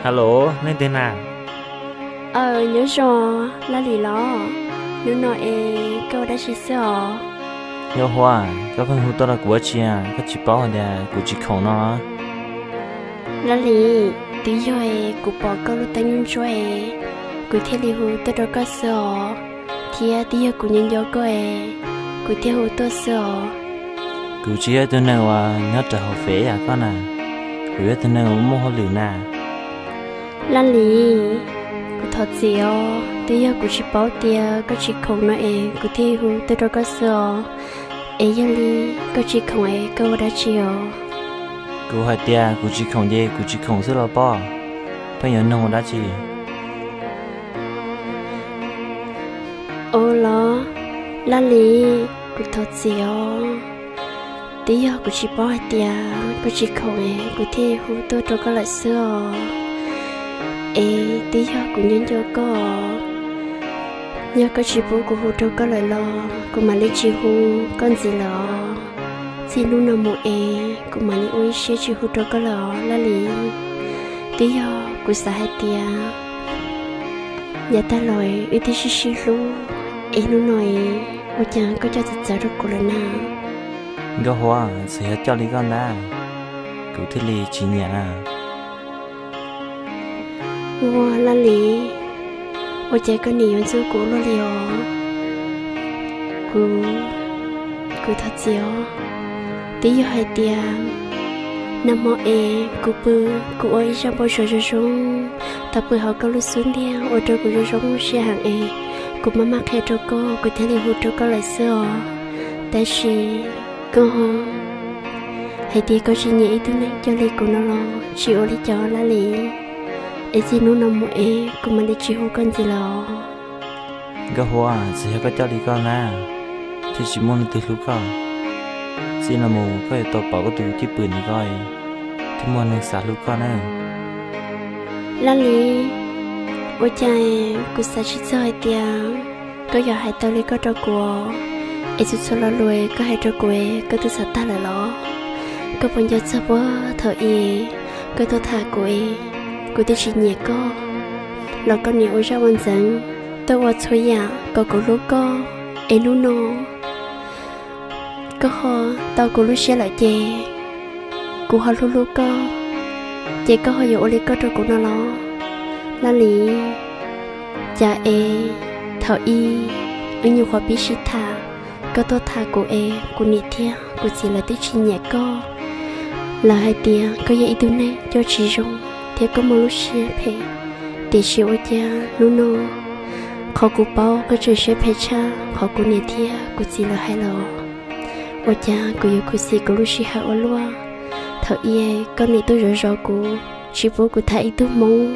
Alo, leej twg na? Aw, nyob zoo, Laj Lis los? Hnub no es koj ua dab tsi xwb os? Nkauj Huab, koj pheej hu tuaj rau kuv ua dab tsi, koj tsis paub hais tias kuv tsis khoom no? Laj Lis, twb yog es kuv pom koj lub teeb ntsuab es kuv thiaj li hu tuaj rau koj xwb os, thiab twb yog kuv nyob nco koj es kuv thiaj hu tuaj xwb os. Kuv tsis yog ib tug neeg uas nyob rau hauv fem yam koj na, kuv yog ib tug neeg uas muaj hauj lwm na. Laj Lis, kuv thov txim os, twb yog kuv tsis paub tias koj tsis khoom no es kuv thiaj hu tuaj rau koj xwb os. Es yog li koj tsis khoom es koj ua dab tsi os? Kuv hais tias kuv tsis khoom ces kuv tsis khoom xwb los pob, pheej yuav nug ua dab tsi? Ua los, Laj Lis, kuv thov txim os, twb yog kuv tsis paub hais tias koj tsis khoom es kuv thiaj hu tuaj rau koj lawm xwb os. Es twb yog kuv nyob nco koj, yog koj tsis pub kuv hu rau koj lawm los kuv mam li tsis hu koj ntxiv lawm os. Txij hnub no mus es kuv mam li ua ib siab tsis hu rau koj lawm os Laj Lis. Twb yog kuv xav hais tias yav tag los wb twb sib sib hlub, es hnub no es ua cas koj coj txawv txawv rau kuv lawm na? Nkauj Huab, txawm yog coj li koj ntag, kuv thiaj li tsis nyiam na. Ua Laj Lis, ua cas koj nim yuav ntxub kuv ua luaj li os? Kuv, kuv thov txim os. Twb yog hais tias nag hmo es kuv pw, kuv ua ib zaj npau suav zoo zoo tau pw hauv koj lub xub ntiag ua rau kuv zoo zoo siab heev es kuv maj maj qhia rau koj, kuv thiaj li hu rau koj lawm xwb os. Tab sis koj ho hais tias koj tsis nyiam ib tug neeg coj li kuv no los tsis ua li cas Laj Lis. Es txij hnub no mus es kuv mam li tsis hu koj ntxiv lawm os. Nkauj Huab, txawm yog koj coj li koj na, thiaj tsis muaj leej twg hlub koj. Txij no mus koj yuav tau pom koj tus cwj pwm ntawm koj, thiaj muaj neeg xav hlub koj na. Laj Lis, ua cas kuv xav tsis txog hais tias koj yuav hais tau li koj rau kuv, es txhua txhua lo lus koj hais rau kuv koj twb xav tag lawm los? Koj puas nco txog puag thaum ub koj tuaj tham kuv es kuv twb tsis nyiam koj los koj nim ua zaj ua ntxeev tuaj ua txhua yam kom kuv hlub koj, es hnub no koj ho tau kuv lub siab lawm ces kuv ho hlub hlub koj, ces koj ho yuav ua li koj rau kuv no los? Laj Lis, cas es thaum ub wb nyuam qhuav pib sib tham, koj tuaj tham kuv es kuv niam thiab kuv txiv lawv twb tsis nyiam koj. Lawv hais tias koj yog ib tug neeg coj tsis zoo thiab koj muaj lub siab phem. Tiam sis ua cas hnub no qhov kuv paub koj tseem siab phem tshaj qhov kuv niam thiab kuv txiv lawv hais los? Ua cas kuv yuav khuv xim kuv lub sij hawm ua luaj? Thaum ub koj nim tuaj zov zov kuv, tsis pub kuv tham ib tug hmoob.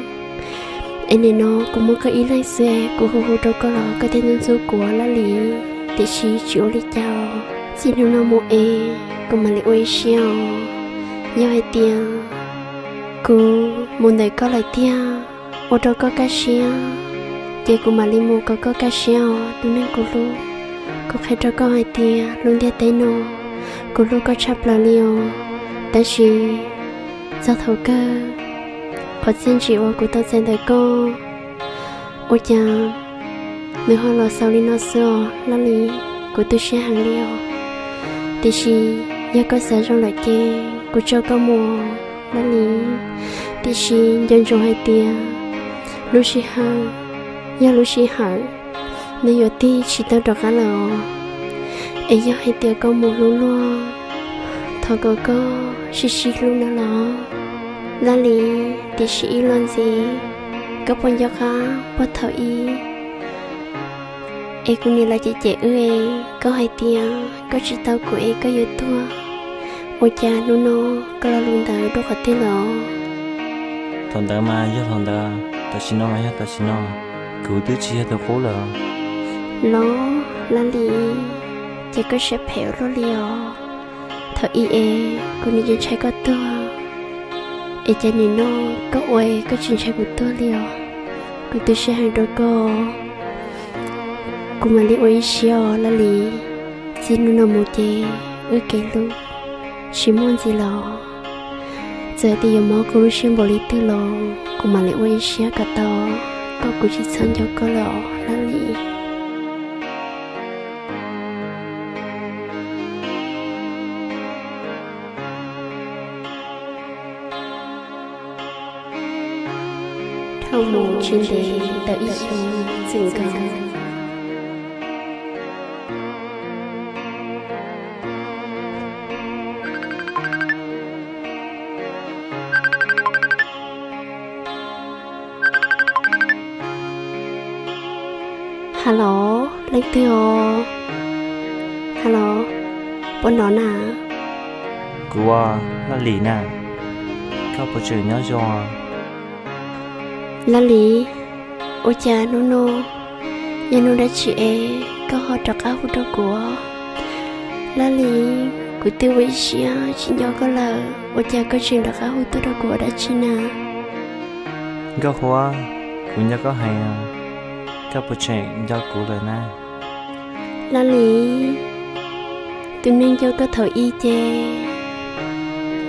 Es nim no kuv muaj koj ib leeg xwb, kuv hu hu rau koj los koj thiaj ntxub ntxub kuv Laj Lis. Tiam sis tsis ua li cas, txij hnub no mus es kuv mam li ua ib siab os. Yog hais tias kuv mus ntawm koj lawm tiag, ua rau koj kaj siab, ces kuv mam li mus kom koj kaj siab os tus neeg kuv hlub. Kuv qhia rau koj hais tias lub ntiaj teb no kuv hlub koj tshaj plaws li os. Tab sis txog thaum kawg, qhov txiaj ntsim uas kuv tau txais ntawm koj, ua cas nws ho los xaus li no xwb os Laj Lis. Kuv tu siab heev li os. Tiam sis yog koj xav zoo lawm ces kuv tso koj mus Laj Lis. Tiam sis nco ntsoov hais tias lub sij hawm yog lub sij hawm, nws yuav tig tsis tau rov qab lawm os. Es yog hais tias koj mus hlub luag, thov kom koj sib sib hlub no los Laj Lis. Tiam sis ib los ntxiv, koj puas nco qab puag thaum ub es kuv niam lawv cem cem wb es koj hais tias koj tsis tau kuv es koj yuav tuag? Ua cas hnub no koj lo lus ntawd rau qhov twg los? Thaum ntawd mas yog thaum ntawd, tam sim no mas yog tam sim no, kuv twb tsis yog tus qub lawm. Los Laj Lis, ces koj siab phem ua luaj li os. Thaum ub es kuv nim tsis ntshai koj tuag, es cas nim no koj ua es koj tsis ntshai kuv tuag li os? Kuv tu siab heev rau koj, kuv mam li ua ib siab os Laj Lis. Txij hnub no mus ces wb kev hlub tsis muaj ntxiv los. Txawm tias yuav mob kuv lub siab npaum li twg los kuv mam li ua ib siab kom tau, kom kuv tsis txhob nco koj lawm os Laj Lis. Dhau mus tsis ntev ntawm ib xyoos txwm nkaus. Hello, leej twg os? Hello, puas hnov na? Kuv, Laj Lis na, koj puas tseem nyob zoo? Laj Lis, ua cas hnub no yog hnub dab tsi es koj ho rov qab hu rau kuv? Laj Lis, kuv twb ua ib siab tsis nco koj lawm, ua cas koj tseem rov qab hu tuaj rau kuv ua dab tsi na? Nkauj Huab, kuv nco koj heev, koj puas tseem nco kuv lawm na? Laj Lis, tus neeg nco koj thaum ub ces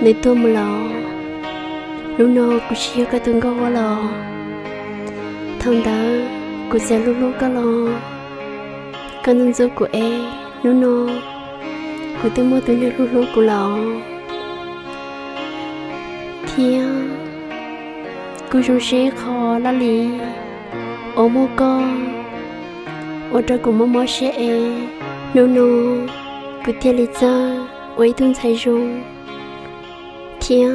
nws tuag mus lawm. Hnub no kuv tsis yog koj tus Nkauj Huab lawm. Thaum ntawd kuv txawm hlub hlub koj los koj ntxub ntxub kuv es hnub no kuv twb muaj tus neeg hlub hlub kuv lawm. Thiab kuv zoo siab ib qho Laj Lis uas muaj koj ua rau kuv mob mob siab es hnub no kuv thiaj li txawj ua ib tug ntxhais zoo thiab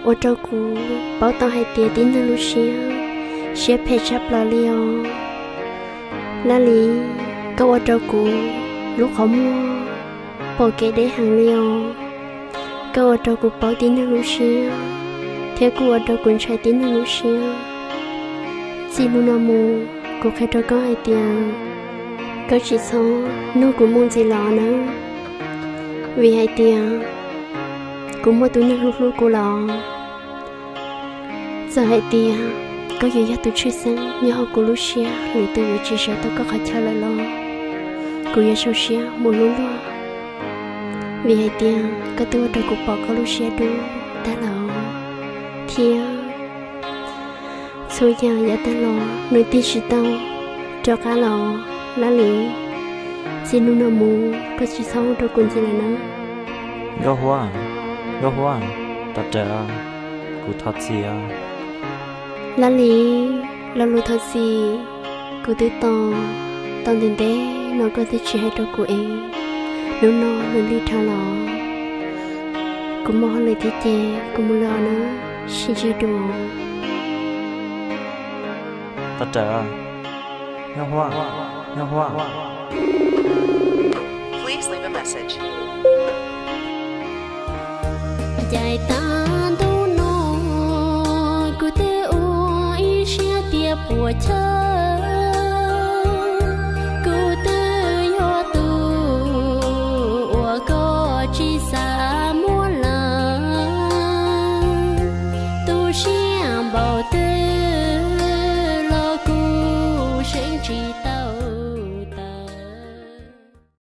ua rau kuv paub tau hais tias tib neeg lub siab, siab phem tshaj plaws li os. Laj Lis, koj ua rau kuv lub qhov muag pom kev deb heev li os. Koj ua rau kuv paub tib neeg lub siab thiab kuj ua rau kuv ntshai tib neeg lub siab. Txij hnub no mus kuv qhia rau koj hais tias koj tsis txhob nug kuv mus ntxiv lawm nawb, vim hais tias kuv muaj tus neeg hlub hlub kuv lawm. Txawm hais tias koj yuav yog tus tshwj xeeb nyob hauv kuv lub siab, lwm tus yuav tsis sawv tau koj qhov chaw lawm los kuv yuav sau siab mus hlub luag, vim hais tias koj twb ua rau kuv pom koj lub siab dub tag lawm thiab txhua yam yav tag los nws tig tsis tau rov qab los. Laj Lis, txij hnub no mus koj tsis txhob hu rau kuv ntxiv lawm nawb. Nkauj Huab, Nkauj Huab, tos rawv, kuv thov txim. Laj Lis, lo lus thov txim kuv twb tos tau ntev ntev no koj twb tsis hais rau kuv es hnub no nws lig dhau los. Kuv muaj hauj lwm thiab ces kuv mus lawm nawb, sib ntsib dua. Tos rawv, Nkauj Huab, Nkauj Huab. Ncaim tag ntuj no kuv twb ua ib siab tias puas chawj, kuv twb yog tus uas koj tsis xav muab lawm. Tu siab npaum twg los kuv seev tsis tau.